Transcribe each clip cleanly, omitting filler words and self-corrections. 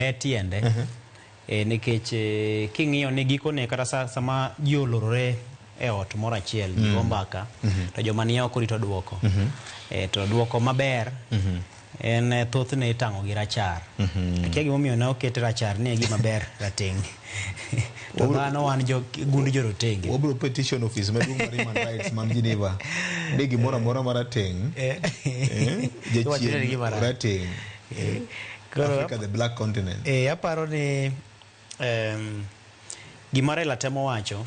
E tiende nikech king'iyo ni gikone kata sama ji olorore e ot moro achiel ji go mbaka to joma ni oko rito duoko. To duoko maber en thothne itang'o gi rachar. Akia gimomiyo ne oket rachar ni e gima ber rateng'. To dhano wan jo gund jorotenge. Wabiro petition office maduong' mar human rights man Geneva ni gimoro amora marateng', Iwacho ni en jachien gima rach. rateng'. Koro Africa the black continent. Aparo ni gima Raila temo wacho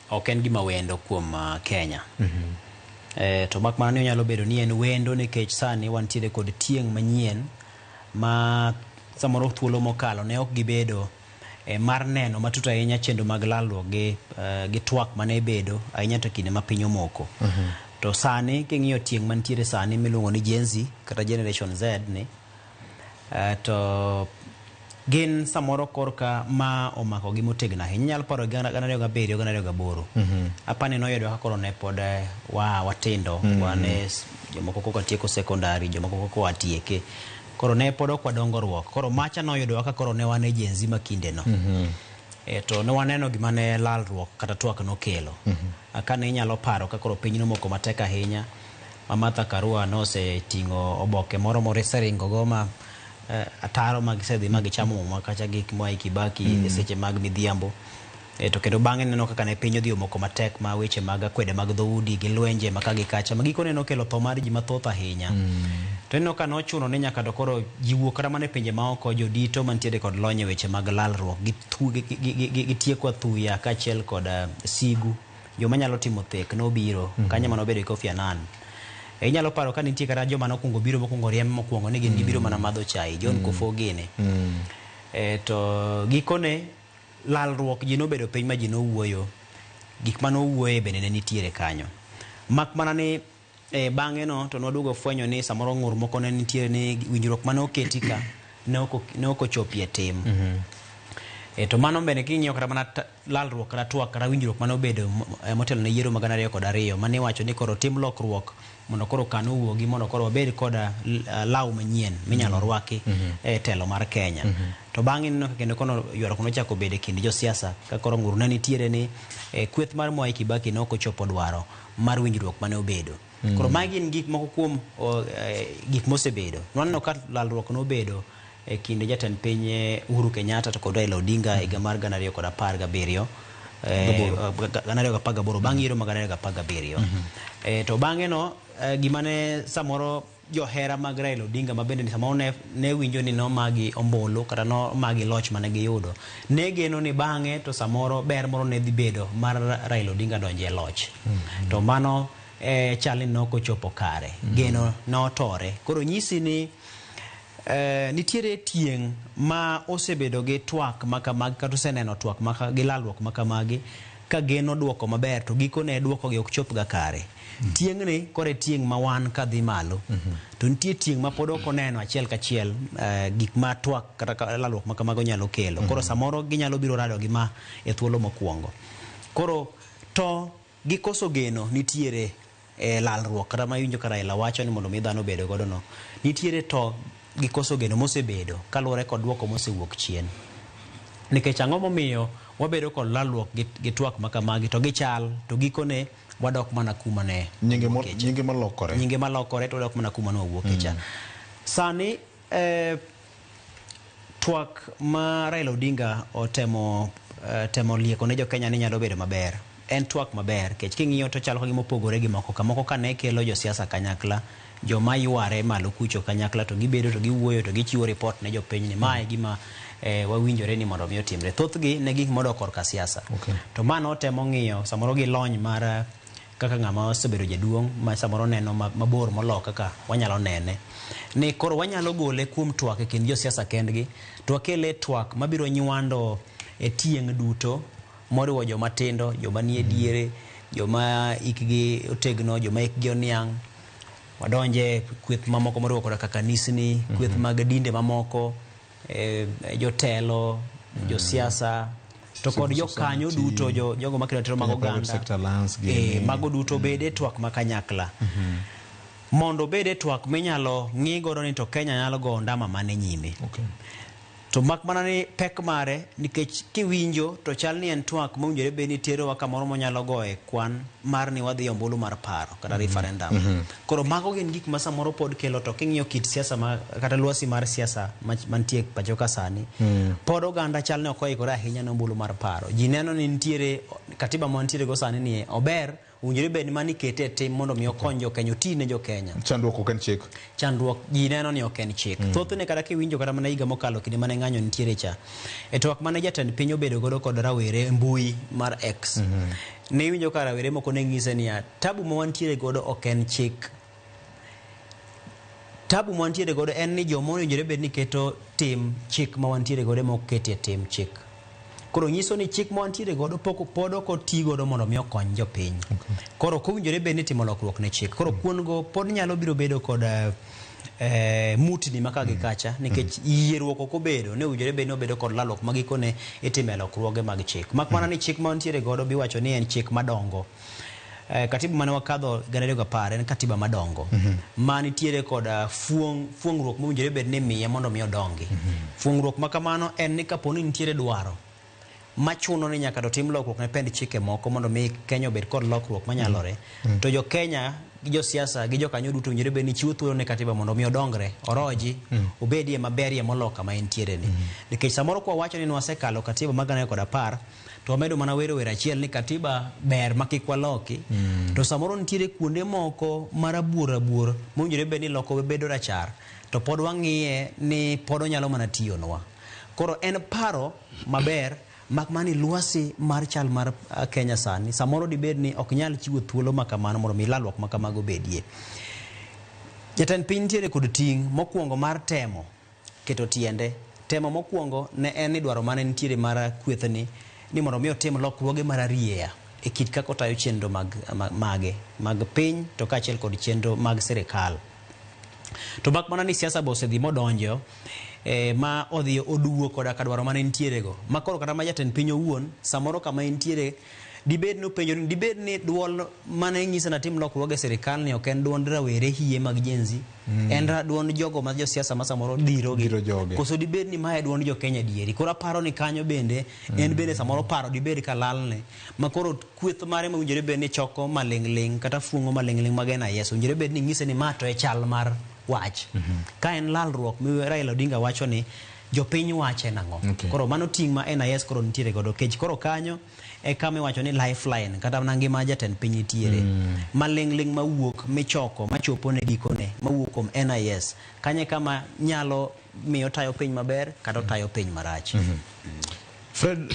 ok en gima wendo kuom Kenya. To mak mana ni onyalo bedo ni en wendo nikech sani wantiere kod tieng' manyien ma samoro thuolo mokalo ne ok gibedo mar neno matut ahinya chenro mag lalruok gi twak mane bedo ahinya to kinde ma piny omoko. To sani king'iyo tieng' mantiere sani miluongo ni Gen Z kata Generation Z ni to gin samoro korka ma omako gi motegno ahinya. Inyalo paro 2007, 2008. Apani noyudo ka koro ne pod wa watindo, wan e jomoko koka tieko sekondari, jomoko koka watieke. Koro ne pod ok wadongo ruok. Koro macha noyudo ka koro ne wan e Gen Z ma kinde no. To ne waneno gima ne lalruok kata twak nokelo. Kane inyalo paro ka koro piny nomoko matek ahinya, ma Martha Karua noseting'o oboke moro moseringo go ma ataro ma gisedhi ma gichamo muma kacha gi Mwai Kibaki e seche mag midhiambo. To kendo bang'e neno kaka ne piny odhi omoko matek ma weche mag akwede mag dhoudi gi lwenje ma ka gi kacha ma gikone nokelo tho mar ji mathoth ahinya. To ineno ka nochuno ni nyaka to koro ji wuok kata mana e pinje maoko, jodito mantiere kod lony e weche mag lalruok gi tieko athuya kaachiel kod sigu. Joma nyalo timo thek nobiro kanyo mane obedo gi Kofi Annan. Inyalo paro ka nitie kata joma nokwongo biro mokwongo riemb mokwongo ni gin gibiro mana madho chai, John Kufuor gini. To gikone lalruok ji nobedo piny ma ji nowuoyo, gik mane owuoye bende ne nitiere kanyo. Mak mana ni bang'e no to nwaduogo fwenyo ni samoro ng'ur moko ne nitiere ni winjruok mane oketi ka ne ok ochopie tim. To mano bende king'iyo kata mana lalruok kata twak kata winjruok mane obedo motelo ne yiero mag 2002 mane iwacho ni koro tim lokruok mondo koro kano owuogi mondo koro wabed kod law manyien minyalo rwaki e telo mar Kenya. To bang'e ineno ka kendo kono ywaruok nochako bedo e kind josiasa ka koro ng'ur ne nitiere ni kweth mar Mwai Kibaki ne ok ochopo dwaro mar winjruok mane obedo. Koro magi gin gik moko kuom gik mosebedo. Nwaneno ka lalruok nobedo e kind jatend piny Uhuru Kenyatta to kod Raila Odinga higa mar 2017, 2018 bang' yiero mag 2017. To bang'e no gima ne samoro johera mag Raila Odinga ma bende samoro ne winjo ni nomagi ombulu kata nomagi loch mane giyudo, ne geno ni bang'e to samoro ber moro ne dhi bedo mar Raila Odinga donjo e loch. To mano chal ni nok ochopo kare, geno notore. Koro nyisi ni nitiere tieng' ma osebedo gi twak makamagi kata oseneno twak gi lalruok makamagi ka geno duoko maber to gikone duoko gi ok chop ga kare. Tieng'ni koro e tieng' ma wan kadhi malo. To nitie tieng' ma pod ok oneno achiel kachiel gik ma twak kata lalruok ma kamago nyalo kelo. Koro samoro ginyalo biro rado gi ma e thuolo mokwongo. Koro to gi koso geno nitiere e lalruok kata ma iwinjo ka Raila wacho ni mondo mi dhano obed godo no. Nitiere to gi koso geno mosebedo kaluwore kod duoko mosewuok chien. Nikech ang'o momiyo wabedo kod lalruok gi twak ma kamagi to gichal to gikone wadok mana kuma ne wawuokie cha. Nyinge malokore. Nyinge malokore to wadok mana kuma ne wawuokie cha. Sani twak ma Raila Odinga otemo temo lieko ne jo Kenya ni nyalo bedo maber. En twak maber nikech king'iyo to chalo ka gima opogore gi moko ka. Moko ka ne kelo josiasa kanyakla, joma yware malo kucho kanyakla to gibedo to giwuoyo to gichiwo report ne jopiny ni mae gima wawinjore ni mondo mi otimre. Thothgi ne gik modok korka siasa. To ma notemo ng'iyo samoro gi lony mar kaka ng'ama osebedo jaduong' ma samoro neno mabor molo kaka wanyalo nene. Ni koro wanyalo gole kuom twak e kind josiasa kendgi to wakele twak mabiro nywando e tieng' duto moriwo joma tindo, joma nie diere, joma hikgi otegno, joma hikgi oniang'. Wadonje kweth mamoko moriwo koda kaka kanisni, kweth mag dinde mamoko, jotelo, josiasa, to kod jokanyo duto, jogo makedo ratiro mag oganda. Mago duto bed e twak ma kanyakla. Mondo obed e twak minyalo ng'i godo ni to Kenya nyalo go ondama mane nyime. To mak mana ni pek mare nikech kiwinjo to chal ni en twak mowinjore bed ni terowa kamoro monyalo goye kwan mar ni wadhi e ombulu mar paro kata referendum. Koro mago gin gik ma samoro pod kelo to king'iyo kit siasa ma kata lwasi mar siasa mantie pacho ka sani pod oganda chal ni ok oikore ahinya ne ombulu mar paro. Ji neno ni nitiere katiba ma wantiere go sani ni ober owinjore bed ni mani ikete e tim mondo mi okony jokenya oti ne jokenya. Chandruok ok en chik. Chandruok ji neno ni ok en chik. Thothne kata kiwinjo kata mana higa mokalo kinde mane ng'anyo nitiere cha e twak mane jatend piny obedo godo kod rawere e mbui mar X ne iwinjo ka rawere moko ne ng'ise niya tabu ma wantiere godo ok en chik. Tabu ma wantiere godo en ni joma owinjore bed ni keto tim chik ma wantiere godo ema ok ketie tim chik. Koro nyiso ni chik ma wantiere godo pok pod ok oti godo mondo mi okony jopiny. Koro ok owinjore bed ni itimo lokruok ne chik. Koro kuon go pod nyalo biro bedo kod mutni ma ka gi kacha nikech yieruok ok obedo ne owinjore bed ni obedo kod lalruok ma gikone itime lokruoge mag chik. Mak mana ni chik ma wantiere godo biwacho ni en chik madongo. Katiba mane wakadho 2010 en katiba madongo ma nitiere kod fuong'ruok mowinjore bed ni imiye mondo mi odongi. Fuong'ruok ma kamano en ni kapo ni nitiere dwaro machuno ni nyaka to tim lokruok ne pend chike moko mondo mi Kenya obed kod lokruok manyalore to jo Kenya gi josiasa gi jokanyo duto owinjore bed ni chiwo thuolo ne katiba mondo mi odongre oroji obedie maberie molo kama entiere ni. Nikech samoro kwa wacho ni nwasekalo katiba mar 2010 to wamedo mana wero wer achiel ni katiba ber ma kik waloki to samoro nitiere kuonde moko marabuor rabuor mowinjore bed ni loko bedo rachar to pod wang'iye ni pod onyalo mana tiyonwa. Koro en paro maber mak mana ni lwasi mar chal mar Kenya sani samoro dibed ni ok nyal chiwo thuolo ma kamano mondo mi lalruok ma kamago bedie. Jatend piny nitiere kod ting' mokwongo mar temo keto tiende. Temo mokwongo ne en ni dwaro mane nitiere mar kwethni ni mondo mi otim lokruoge mar arieya e kit kaka otayo chenro mag, mage mag piny to kaachiel kod chenro mag sirikal. To mak mana ni siasa be osedhi modonjo ma odhi oduwo koda ka dwaro mane nitiere go. Ma koro kata ma jatend piny owuon samoro kama entiere dibed ni openjo ni dibed ni duol mane nyisa natim lokruoge e sirikal ni ok en duond rawere hie mag Gen Z. En duond jogo ma josiasa ma samoro dhirogi. Dhiro jogi. Koso dibed ni mae duond jo Kenya dieri. Koro aparo ni kanyo bende en bende samoro paro dibed ka lalne. Ma koro kweth mare mowinjore bed ni choko maling'ling' kata fuong'o maling'ling' mag NIS owinjore bed ni ng'ise ni ma to e chal mar wach. Ka en lalruok mi Raila Odinga wacho ni jopiny wache nang'o. Koro mano ting' ma NIS koro nitiere godo kech koro kanyo e kama iwacho ni lifeline kata mana ngima jatend piny nitiere. Maling'ling' mawuok michoko machopo ne gikone mawuok kuom NIS kanyo e kama nyalo miyo tayo piny maber kata otayo piny marach. Fred,